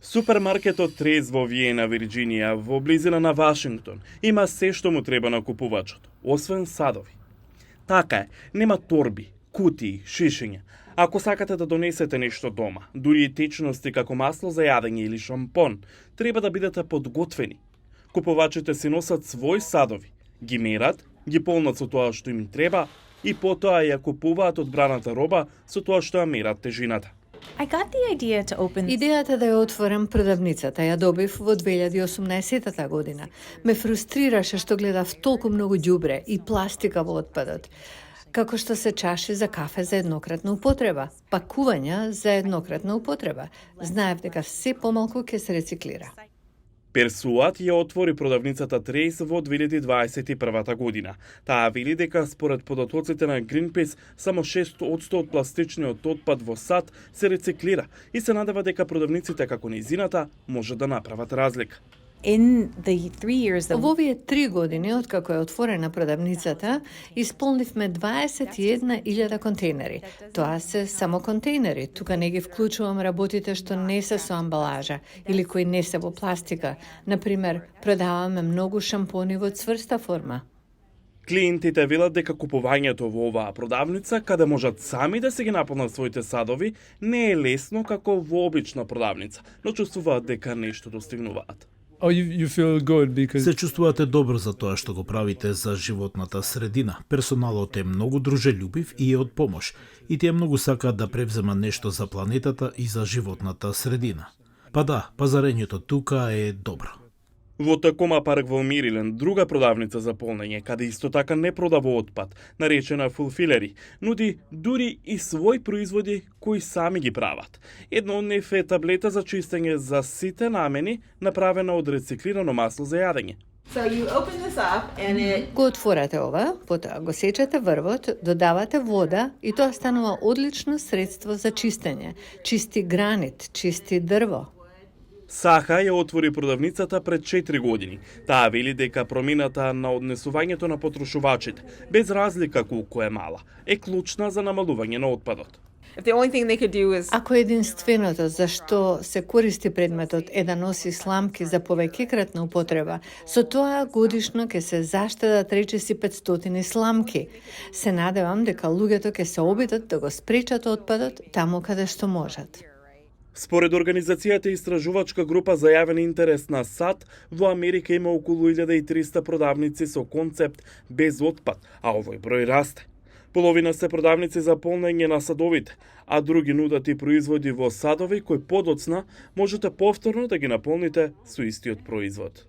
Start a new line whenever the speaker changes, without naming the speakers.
Супермаркетот Трез во Виена, Вирџинија, во близина на Вашингтон, има се што му треба на купувачот, освен садови. Така е, нема торби, кутии, шишиња. Ако сакате да донесете нешто дома, дури и течности како масло за јадење или шампон, треба да бидете подготвени. Купувачите си носат своји садови, ги мерат, ги полнат со тоа што им треба и потоа ја купуваат одбраната роба со тоа што ја мерат тежината.
Идејата да ја отворам продавницата ја добив во 2018 година. Ме фрустрираше што гледав толку многу ѓубре и пластика во отпадот. Како што се чаши за кафе за еднократна употреба, пакувања за еднократна употреба. Знаев дека се помалку ќе се рециклира.
Персуат ја отвори продавницата Трейс во 2021 година. Таа вели дека според податоците на Greenpeace само 6% од пластичниот отпад во САД се рециклира и се надева дека продавниците како нејзината може да направат разлика.
Во овие 3 години, откако е отворена продавницата, исполнивме 21.000 контейнери. Тоа се само контейнери. Тука не ги вклучувам работите што не се со амбалажа или кои не се во пластика. Например, продаваме многу шампони во цврста форма.
Клиентите велат дека купувањето во оваа продавница, каде можат сами да се ги наполнат своите садови, не е лесно како во обична продавница, но чувствуваат дека нешто достигнуваат.
You feel good because
Се чувствувате добро за тоа што го правите за животната средина. Персоналот е многу дружелюбив и е од помош. И тие многу сакаат да превзема нешто за планетата и за животната средина. Па да, пазарењето тука е добро.
Во Такома парк во Мирилен, друга продавница за полнење, каде исто така не продава отпад, наречена Fulfillery, нуди дури и своји производи кои сами ги прават. Едно од нив е таблета за чистење за сите намени, направена од рециклирано масло за јадење.
Го отворате ова, потоа го сечете врвот, додавате вода и тоа станува одлично средство за чистење. Чисти гранит, чисти дрво.
Саха ја отвори продавницата пред 4 години. Таа вели дека промената на однесувањето на потрошувачите, без разлика колку е мала, е клучна за намалување на отпадот.
Ако единственото за што се користи предметот е да носи сламки за повеќекратна употреба, со тоа годишно ќе се заштедат речиси 500 сламки. Се надевам дека луѓето ќе се обидат да го спречат отпадот таму каде што можат.
Според организацијата Истражувачка група за јавен интерес на САД, во Америка има околу 1300 продавници со концепт без отпад, а овој број расте. Половина се продавници за полнење на садовите, а други нудат и производи во садови кои подоцна можете повторно да ги наполните со истиот производ.